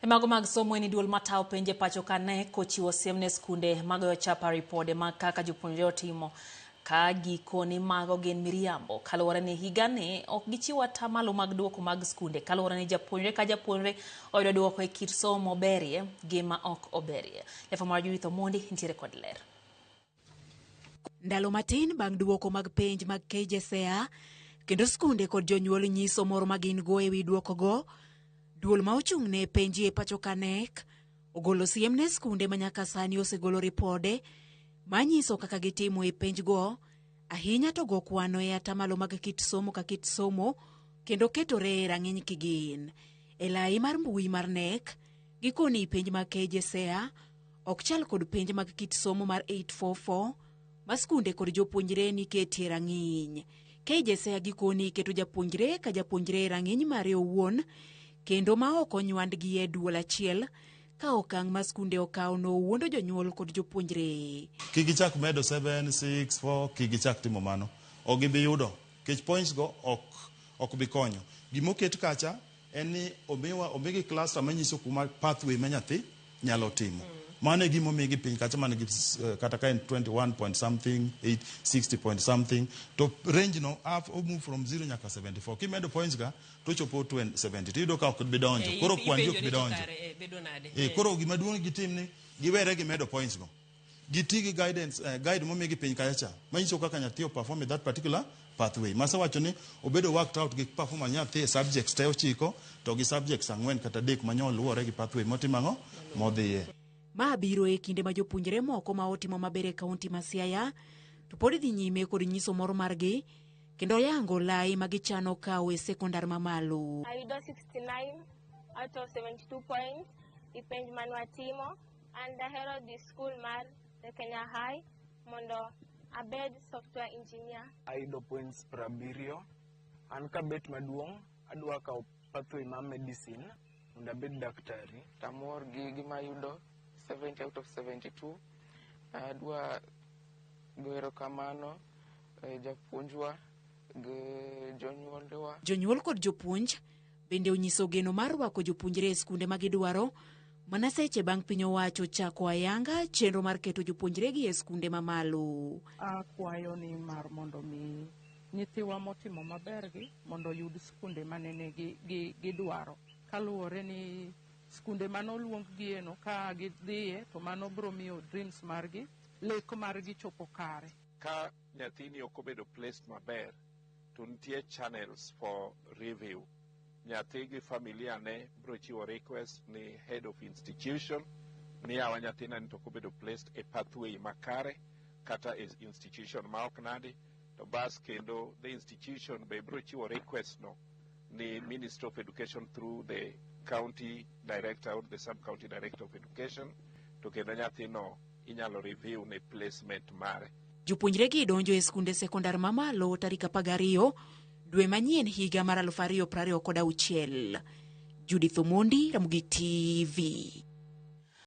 E mago mag somo en duol matayo penj e pacho ka KNEC ochiwo siem ne skunde magoyo chapa ripode mag kaka jopuonjre otimo ka gikoni mago gin miriambo kaluwore ni higani ok gichiw atamalo mag duoko mag skunde kaluwore ni japuonjre ka japuonjre oyudo duoko e kit somo moberie gi ma ok oberie. Jafwambo mar Judith Omondi nitiere kod ler. Ndalo matin bang' duoko mag penj mag KJSEA kendo skunde kod jonyuol nyiso mor ma gin go ewi duokogo, duol ma ochung' ne penj e pacho ka KNEC ogolo siem ne skunde ma nyaka sani osegolo ripode manyiso kaka gitimo e penjgo, ahinya to go kwano e atamalo mag kit somo ka kit somo kendo ketore e rang'iny kigin. E lai mar mbui mar KNEC, gikoni penj mag KJSEA ok chal kod penj mag kit somo mar 844 ma skunde kod jopuonjre niketie rang'iny. KJSEA gikoni keto japuonjre ka japuonjre e rang'iny mare owuon kendo ma ok onywandgi e duol achiel ka okang' ma skunde okawo no wuondo jonyuol kod jopuonjre. Kik gichak medo 7, 6, 4, kik gichak timo mano. Ok gibi yudo, nikech points go ok bi konyo. Gimoket kacha en ni omiwa omigi cluster manyiso kuma pathway ma nyathi nyalo timo. Mano e gima omigi piny kacha man gi kata ka en 21 point something, 8, 60 point something, to range no up o move from 0 nyaka 74. Kimedo points ga to chopo 70 to iyudo ka ok bi donjo. Koro kwan ji ok bi donjo. Koro gima duong' gitim ni giwere gi medo points go. Giti gi guidance, guide momigi piny kacha cha manyiso kaka nyathi o perform in that particular pathway. Masewacho ni obedo worked out gi performance nyathi e subjects te 9 to gi subjects 4 kata 3 manyo luwore gi pathway motimo ang'o modhiye. Ma biro e kinde ma jopuonjre moko ma otimo maber e kaunti ma Siaya to pod dhi nyime kod nyiso mor margi kendo yango lai ma gichano kawo e sekondar mamalo. Ayudo 69 out of 72 points e penj manwatimo. And ahero dhi school mar the Kenya High mondo abed software engineer. Ayudo points 70. An kabet maduong' adwa kawo pathway mar medicine mondo abed daktari. Tamor gi gima ayudo 70 out of 72. Adwa goyo erokamano japuonjwa gi jonyuolwa. Jonyuol kod jopuonj bende onyiso geno mar rwako jopuonjre e skunde ma gidwaro mana seche bang' piny owacho chako ayanga chenro mar keto jopuonjregi e skunde mamalo. Akwayo ni mar mondo mi nyithiwa motimo maber gi mondo oyud skunde manene gidwaro. Kaluwore ni skunde mane oluong gieno ka gidhiye to mano biro miyo dreams margi, lek margi chopo kare. Ka nyathini ok obedo placed maber to nitie channels for review. Nyathi gi familia ne biro chiwo request ni head of institution ni yawa nyathina ni to ok obedo placed e pathway makare kata e institution ma ok nadi, to bas kendo the institution be biro chiwo request no ni Ministry of Education through the county director or the sub-county director of education, to kendo nyathino inyalo review ne placement mare. Jopuonjre gi donjo e skunde sekondar mamalo tarik 12 dwe manyien higa mar 2026. Judith Omondi, Ramogi TV.